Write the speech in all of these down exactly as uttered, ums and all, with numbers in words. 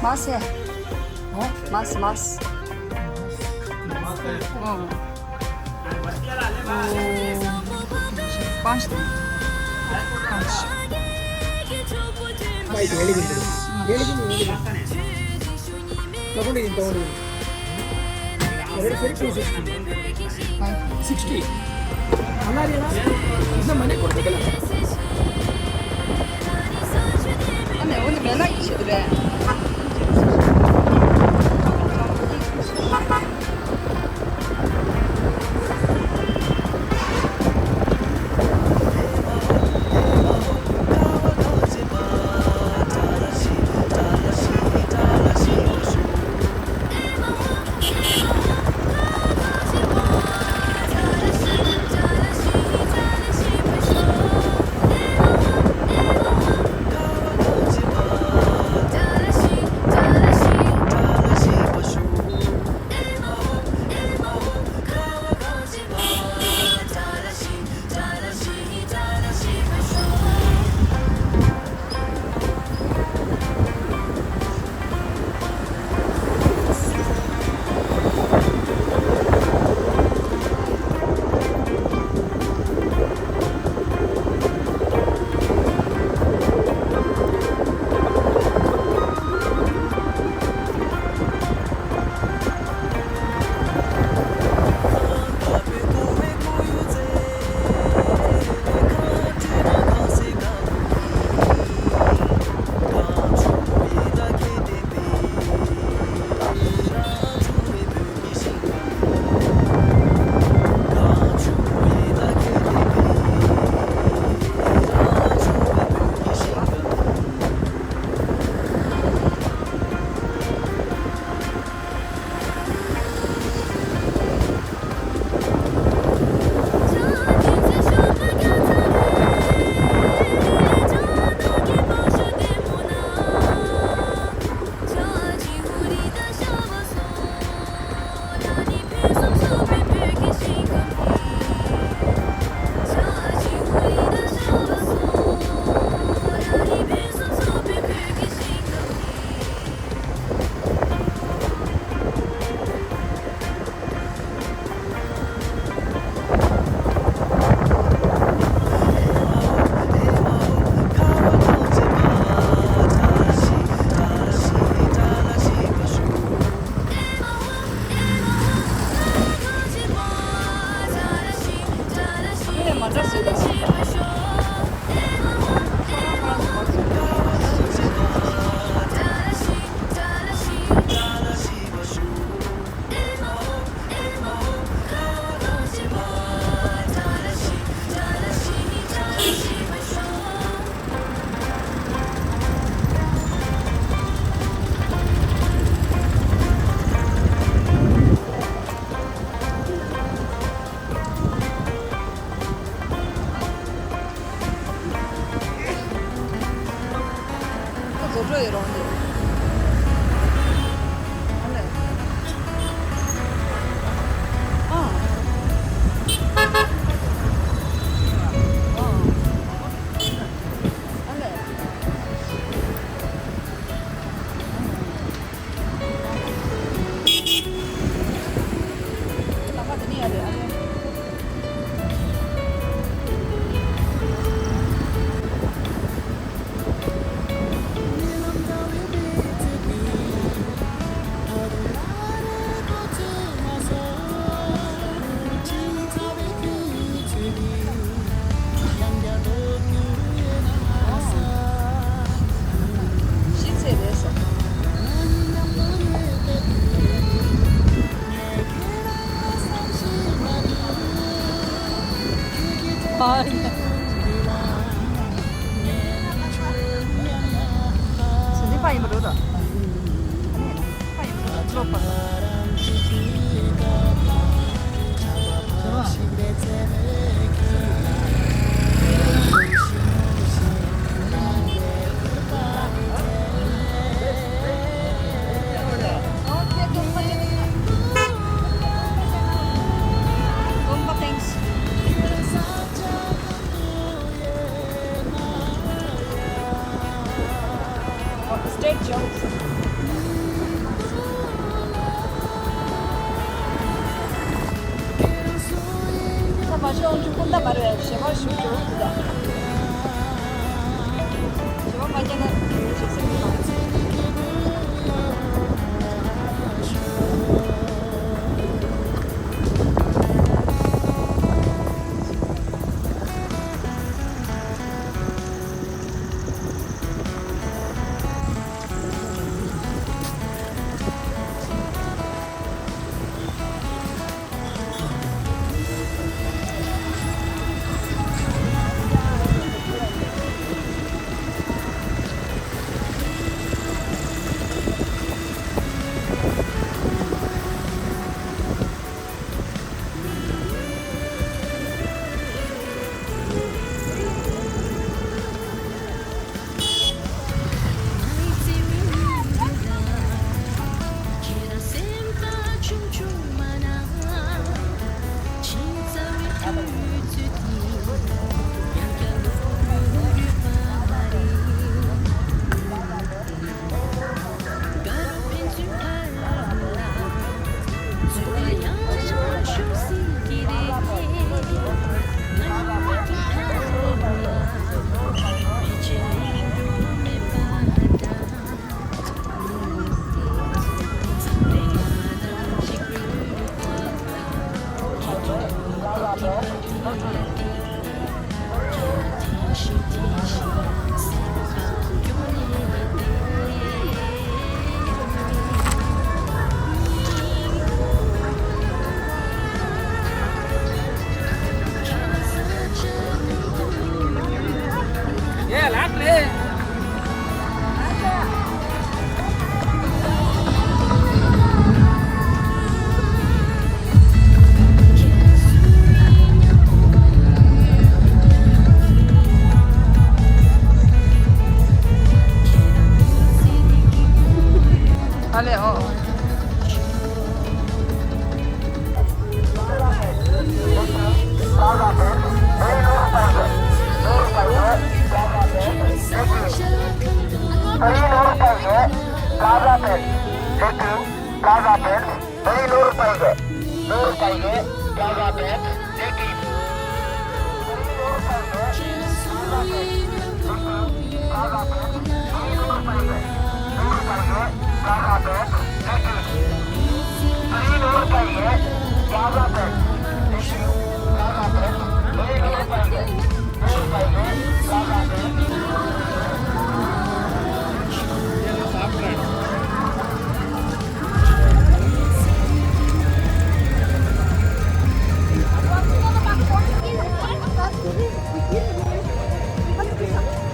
མ་སེ། མ་སེ་མ་སེ། ཨོ། ཨོ། པང་ཤ། པང་ཤ། Sixty. Ana rena, na mane korte kala. Ane, one mena ichi dure. བཟོ་གྲྭ་ཡོད་རང་རེད། ཨ་ལས། ཨ། ཨ། ཨ་ལས། ཡོང་རྒྱུ་ཀུན་ད་མ་རེད། ཞེ་བ་ཞུ་རྒྱུ་ཀུན་ད། ཞེ་བ་མ་རྒྱག་ན་ཞིག་སེམས་མི་མང་། ཨ་ལེ་ཧོ།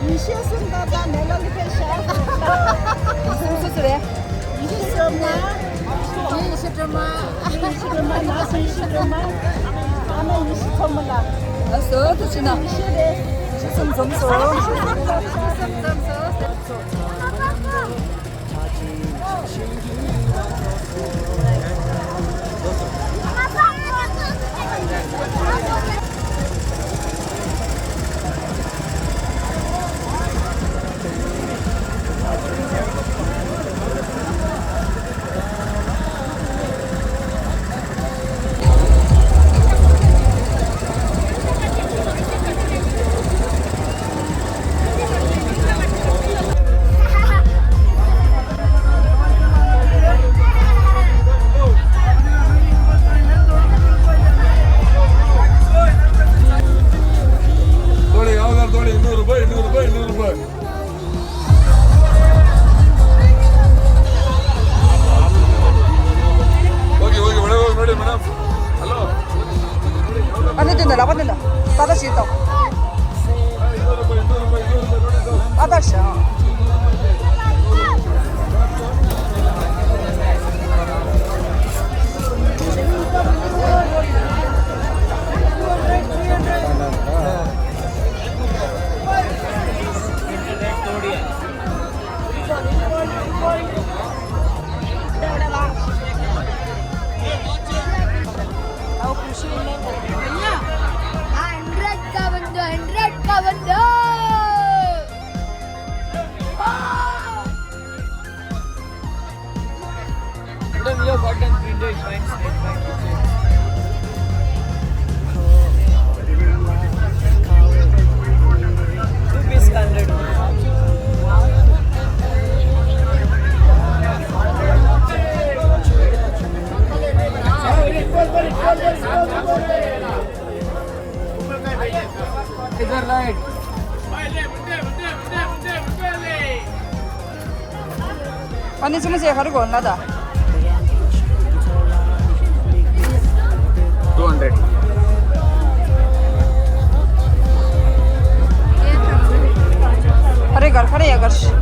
ཉི་ཤུ་གསུམ་དང་ད་ནད་ལམ་གྱི་ཕེབས་ཤག་ཉི་ཤུ་གསུམ་སུ་རེད། ཉི་ཤུ་གསུམ་ན། ཉི་ཤུ་སྒྲོལ་མ། ཉི་ཤུ་སྒྲོལ་མ་ན་སུ་ཉི་ཤུ་སྒྲོལ་མ། ཨ་མ་ཉི་ཤུ་ཐོག་མ་ལ། ཨ་སོ་ཐུགས་ཆེ་གནང་། ཉི་ཤུ་རེད། ཉི་ཤུ་གསུམ་འཛོམས་སོང་། ཉི་ཤུ་གསུམ་འཛོམས་སོང་། ཨ་ནི་དེ་ནས་ལག་པ་འདི་ལ་ཏག་ཏག་ཞིག་གཏོང་། ཨ་ཏག་ཞིག་ཨ་ནི་ཚོ་མ་ཟེར་ག་རེ་གོ་ལ་ད། Two hundred. ཁ་རེ་གར་ཁ་རེ་ཡ་གར་ཤི།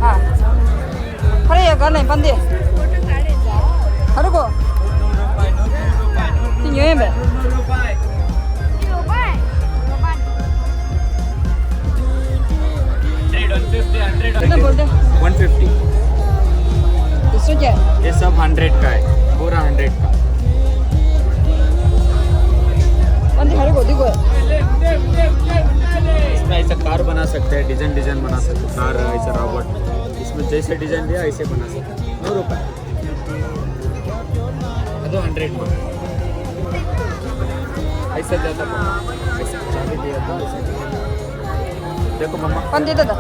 ཨ། ཁ་རེ་ཡ་གར་ནས་པན་དེ། ཁ་རེ་གོ། དེ་ཉོས་ཡིན་པས། कितना बोलते हैं? One fifty. दूसरा क्या है? ये सब हंड्रेड का है, पूरा हंड्रेड का। कौन दिखा रहे को? देखो। इसमें ऐसा कार बना सकते हैं, डिजाइन डिजाइन बना सकते हैं, कार ऐसा रॉबर्ट, इसमें जैसे डिजाइन दिया ऐसे बना सकते हैं। नौ रुपए। ಅದು ಹಂಡ್ರೆಡ್. ಐಸಲ್ಲಿ ಜಾತ. ಐಸಲ್ಲಿ ಚಾಬಿ ದಿಯಾ. देखो मम्मा. ಒಂದು ಇದೆ.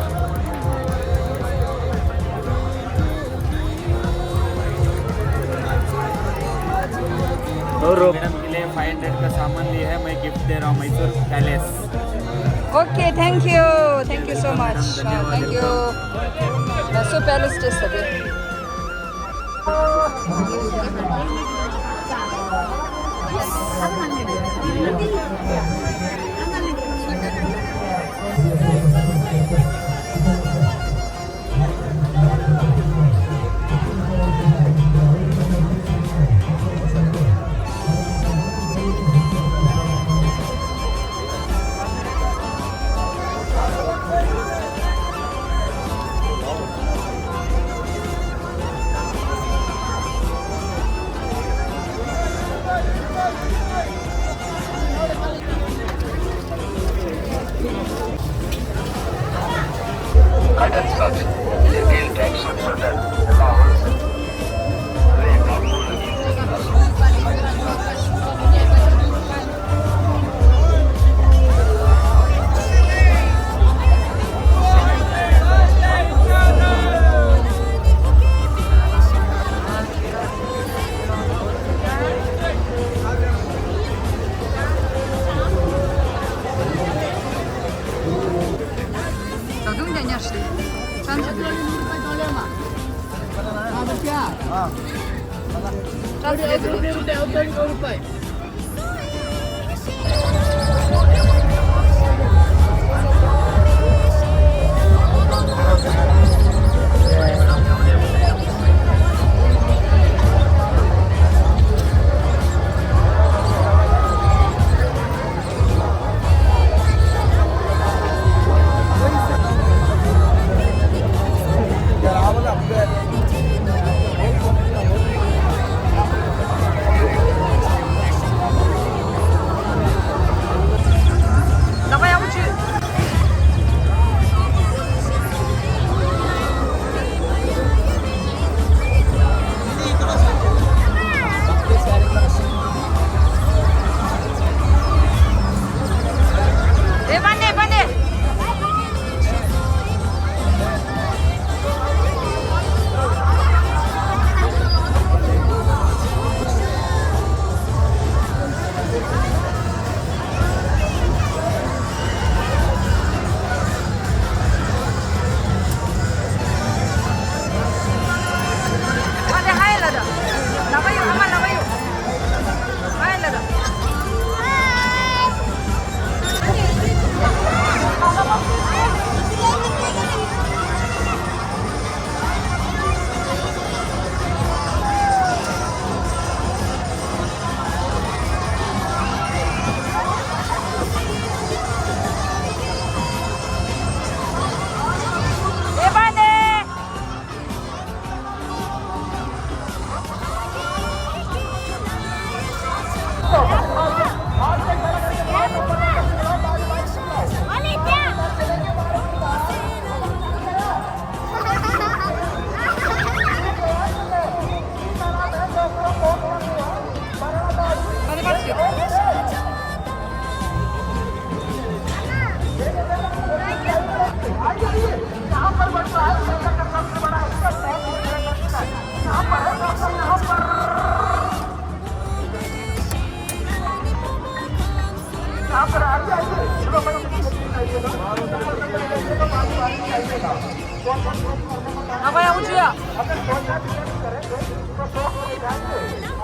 और मैडम के लिए फाइव हंड्रेड का सामान लिया है, मैं गिफ्ट दे रहा हूँ Mysore palace. Okay, thank you, thank you so much. Thank you. Mysore palace test है.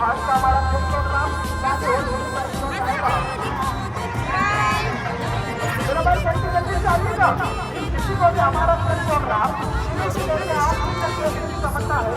आज का हमारा प्रोग्राम यहाँ पे होने वाला है। जरा भाई, जल्दी जल्दी से आइएगा। किसी को भी हमारा प्रोग्राम शुरू से लेके आखिरी तक देखने की तमन्ना है।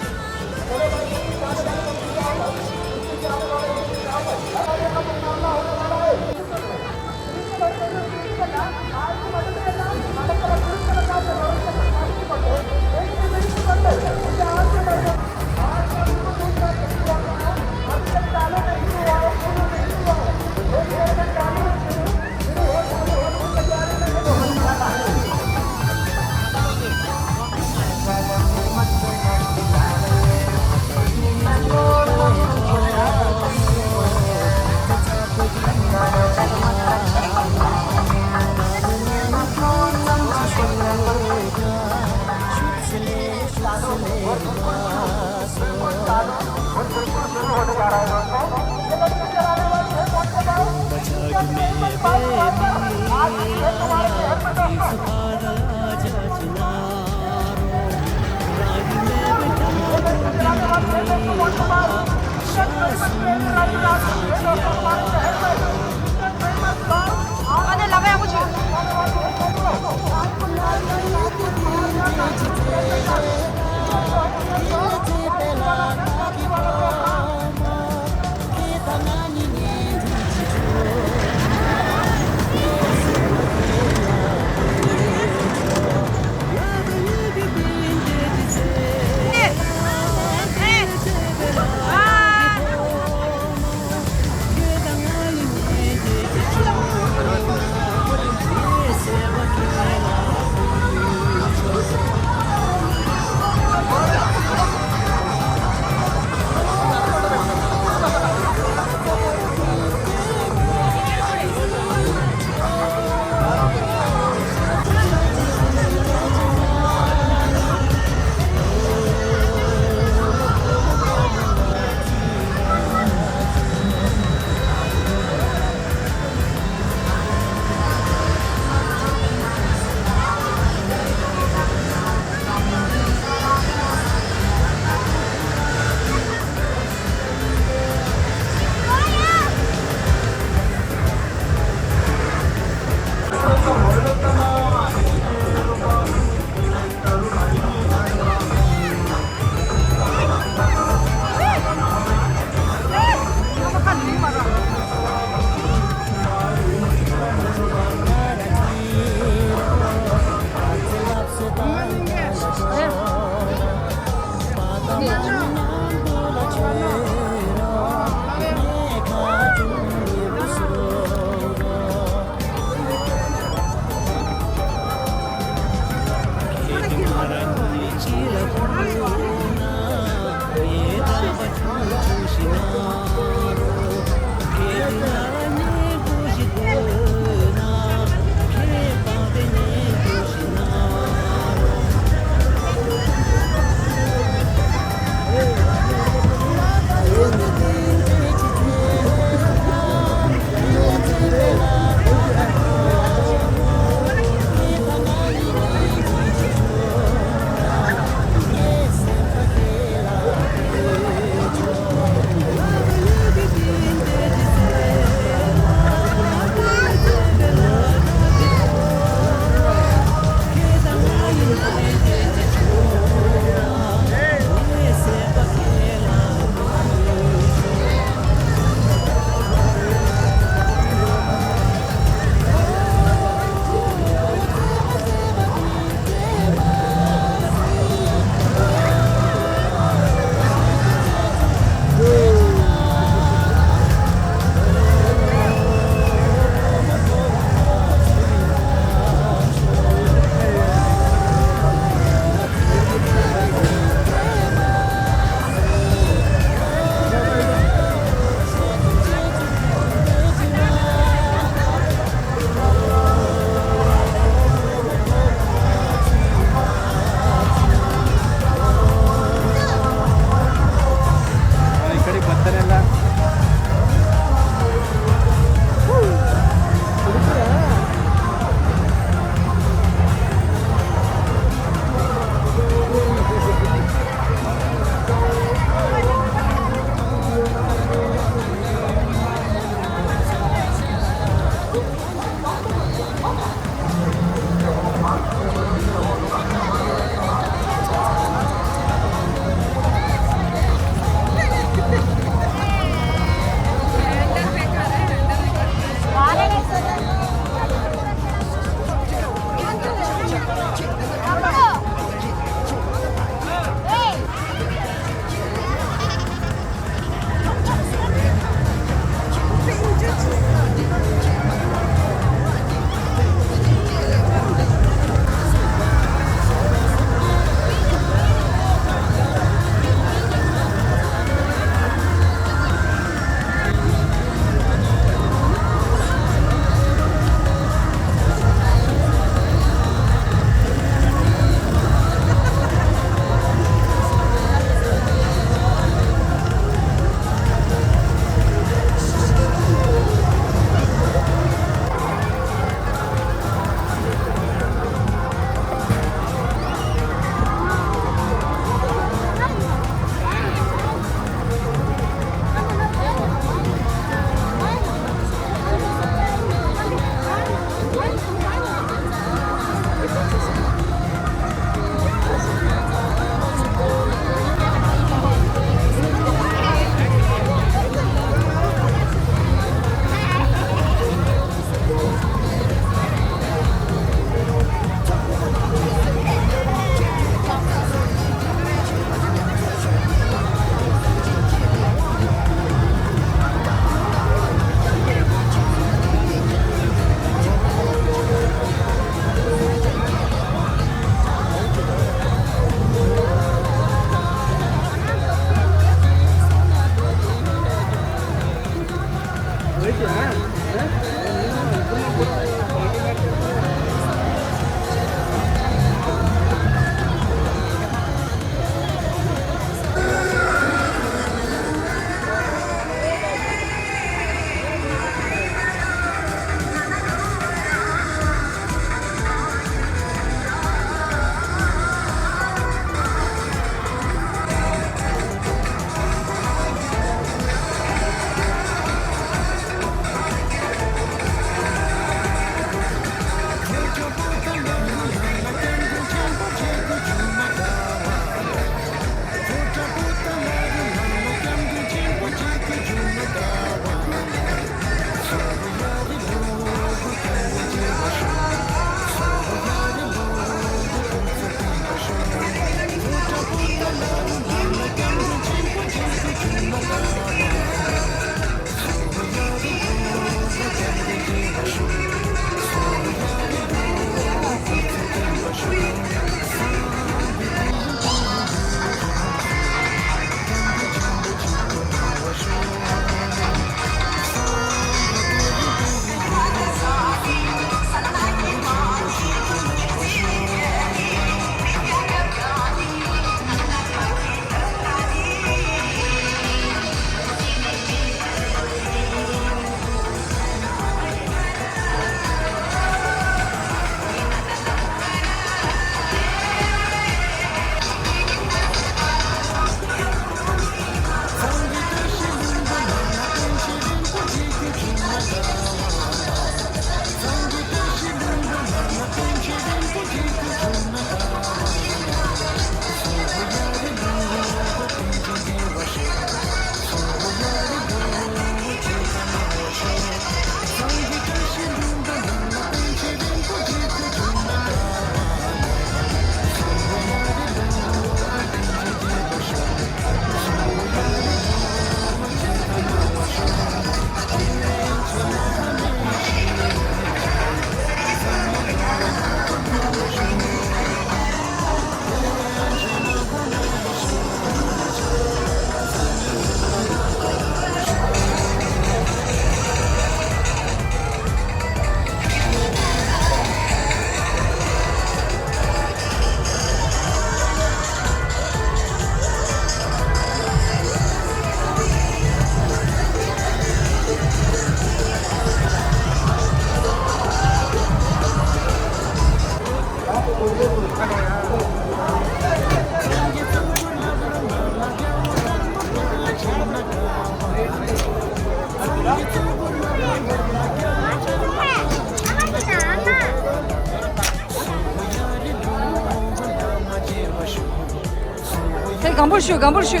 ཨེ། སྒམ་པོ་ཞུ། སྒམ་པོ་ཞུ།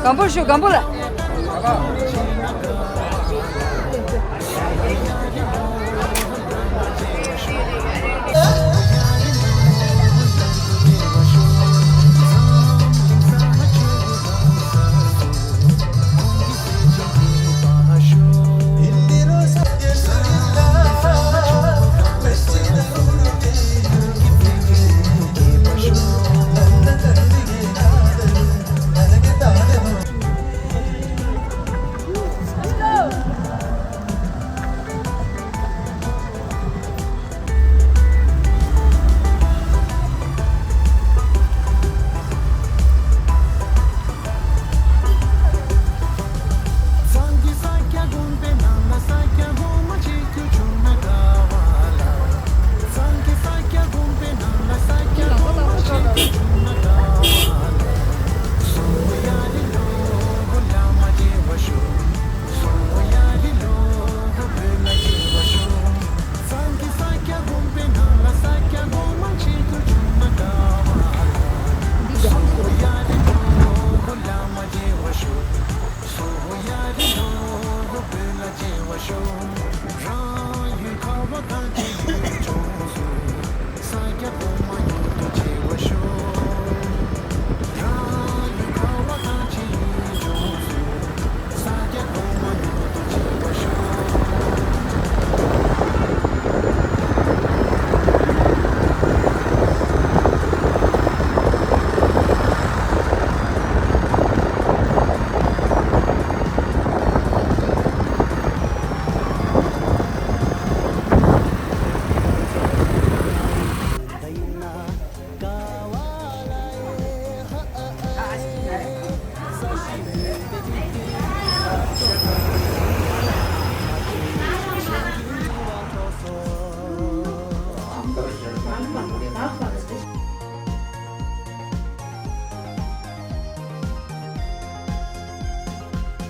སྒམ་པོ་ཞུ། སྒམ་པོ་ལ།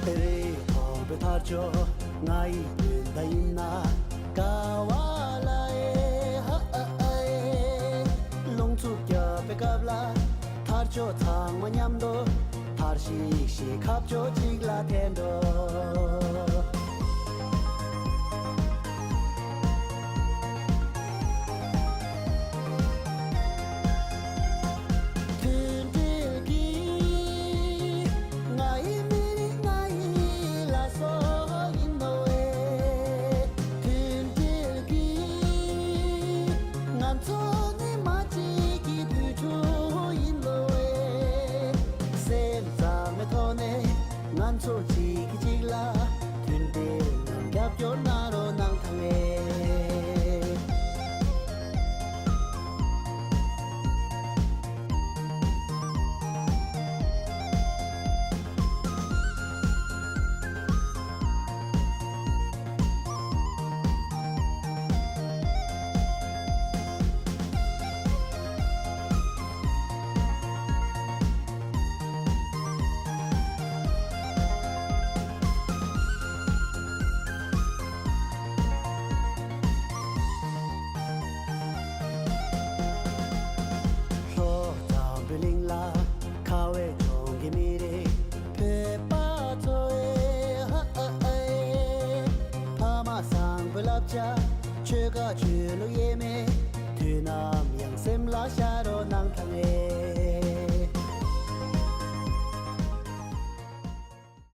རེད། ཐོག་པའི་ཐར་ཆོ་ང་ཡི་དོན་དག་ཡིན་ན། ཀ་བ་ལ་ཨེ་ཧ་ཨ་ཨ་ཨེ། རླུང་འཚུབ་བརྒྱབ་པའི་སྐབས་ལ། ཐར་ཆོ་ཚང་མ་མཉམ་དུ། ཐར་ཤིག་ཤིག་ཁ་ཕྱོགས་གཅིག་ལ་འཐེན་འགྲོ། མཐུན་སྒྲིལ་གྱིས་ང་ཡི་མི་རིགས་ང་ཡི་ལ་སོགས་ཡིན་ནོ་ཨེ། མཐུན་སྒྲིལ་གྱིས་ང་ཚོ་ནི་མ་གཅིག་གི་བུ་ཕྲུག་ཡིན་ནོ་ཨེ། སེམས་གཙང་མའི་ཐོག་ནས་ང་ཚོ་གཅིག་གིས་གཅིག་ལ་མཐུན་སྒྲིལ་ངང་རྒྱབ་སྐྱོར་གནང་རོགས་གནང་དང་ཨེ། ལྷོ་འཛམ་བུའི་གླིང་ལ་ཁ་བའི་ལྗོངས་ཀྱི་མི་རིགས་བོད་པ་ཚོ་ཨེ་ཧ་ཨ་ཨེ། ཕ་མ་བཟང་པོའི་བསླབ་བྱ་ཆོལ་ཁ་ཆོས་ལུགས་དབྱེར་མེད། དུས་ནམ་ཡང་སེམས་ལ་ཤར་རོགས་གནང་དང་ཨེ།